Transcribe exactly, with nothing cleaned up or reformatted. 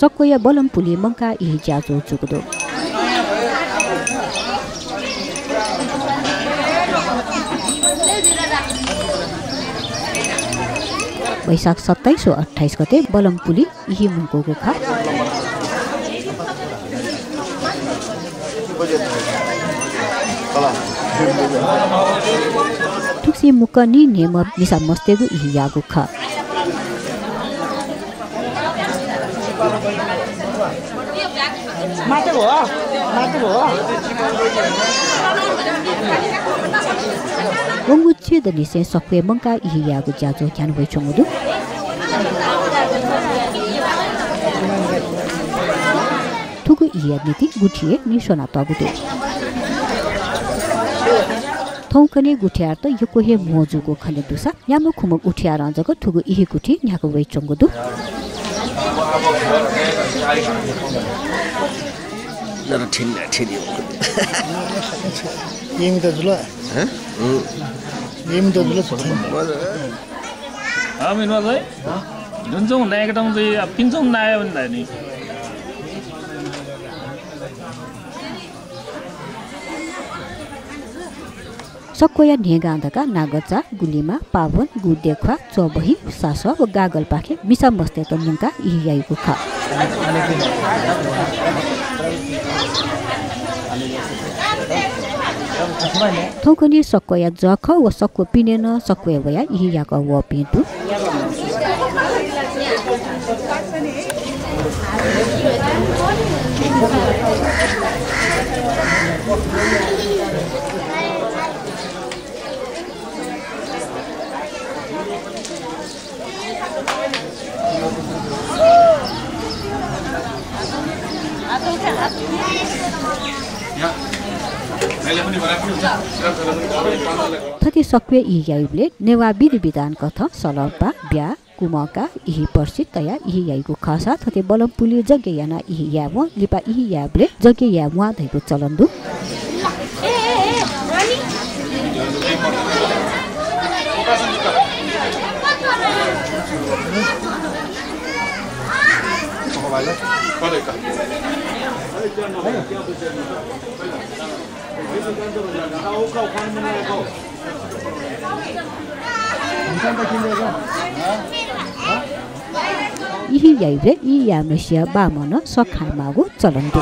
सक्वया बलम पुलि मंकाः इहि ज्याझ्वः जूगु दु। वैशाख सत्ताइस व अट्ठाइस गते बलम पुलि इहि मुंकूगु खः। थुगुसी मुक्कं नीन्हय्म्ह मिसा मस्तय्गु इहि याःगु खः। वंगु च्वय्दनिसें सक्वय् मंकाः इहि याःगु ज्याझ्वः न्ह्याना वइच्वंगु दु। थुगु इहिया निंतिं गुथिया निं स्यनातःगु दु। थौंकन्हय् गुथियारत यक्व हे म्हो जूगु खने दुसा न्याम्ह खुम्ह गुथियारं जक थुगु इहि गुथि न्ह्याका वइच्वंगु दु। सक्वया न्हय्गां धकाः नागचा, गुलिमा, पावन, गुदेख्वा, च्वबहि, सासः व गागलपाखे मिसा मस्तय्त मुंकाः इहि याइगु खः। थौंकन्हय् सक्वया जःखः व सक्व पिने नं सक्वय् वयाः इहि याकः वःपिं दु। थथे सक्वय् इहि याइबलय् नेवाः विधि विधान कथं सलपा, ब्या, कुमंका, इहि पर्सित तयाः इहि याइगु खःसा थथे बलम पुलि जग्गा यानाः इहि यायेवं लिपा इहि यायेबलय् जग्गा याये म्वाः धइगु चलन दु। इहि याइबलय् इहि याःम्हसिया बाःम्हं नं सः खाये माःगु चलन दु।